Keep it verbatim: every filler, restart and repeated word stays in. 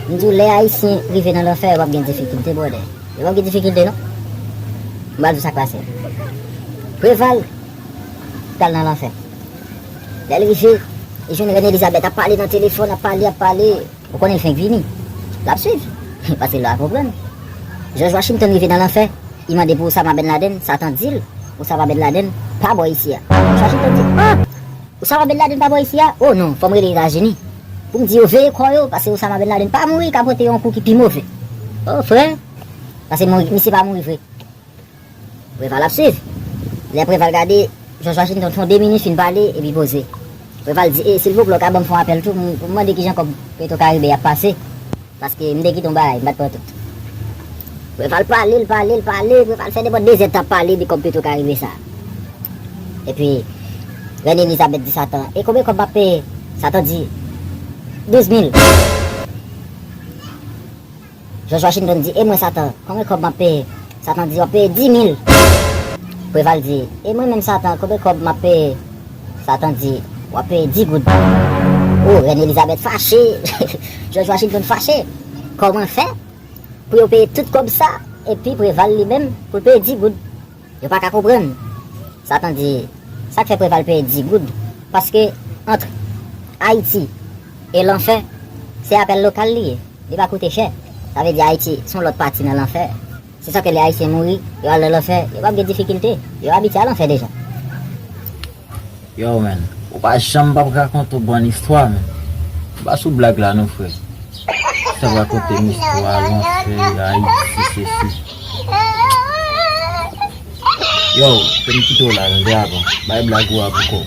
M di w, lè Ayisyen rive nan lanfè, yo p ap gen difikilte, brother. Yo p ap gen difikilte, non. M pral di w sa k pase. Preval t al nan lanfè. Lè l rive, li jwenn Reine Elizabeth ap pale nan telefòn, ap pale, ap pale. Ou konnen l fenk vini. L ap swiv. Paske l pa konprann. George Washington rive nan lanfè. Li mande pou Osama Ben Laden. Satan di l, Osama Ben Laden pa bò isi a. George Washington di, ah! Osama Ben Laden pa bò isi a? Oh non, fò m rele Etazini pou m di yo veye kò yo, paske Osama Ben Laden pa mouri, ka pote yon kou ki pi move. Oh, frè, paske mouri, misye pa mouri vre. Preval ap swiv. Lè Preval gade, George Washington fè yon de minit fin pale, epi poze. Preval di, e, silvouplè, w ka ban m fè yon apèl tou, pou m, pou m mande kijan kòb Petro Caribe ap pase. Paske m te kite yon bagay, m pa t pran tout. Preval pale, l pale, l pale, Preval fè nenpòt de zèd t ap pale de kòb Petro Caribe sa. Epi, Reine Elizabeth di Satan, e konbyen kòb m ap peye? Satan di, douz mil. George Washington di, e mwen Satan, konbyen kòb m ap peye? Satan di, w ap peye dis mil. Preval di, e mwen menm Satan, konbyen kòb m ap peye? Satan di, w ap peye dis goud. Oh, Reine Elizabeth fache. George Washington fache. Kòman fè pou yo peye tout kòb sa, epi Preval li menm pou l peye dis goud? Yo pa ka konprann. Satan di, sa k fè Preval peye dis goud? Paske ant Ayiti e lanfè, se apèl lokal li ye. Li pa koute chè. Sa vle di Ayiti se yon lòt pati nan lanfè. Se sa ke lè Ayisyen mouri, yo al nan lanfè, yo p ap gen difikilte. Yo abitye al lanfè deja. Yo, man, ou pa janm p ap rakonte yon bòn istwa, man. Ou pa sou blag la, non, frè. Sa rakonte m istwa, lanfè, Ayiti, sesi. Yo, fè m kite w la, tande, avan. Bay blag ou a pou kò w.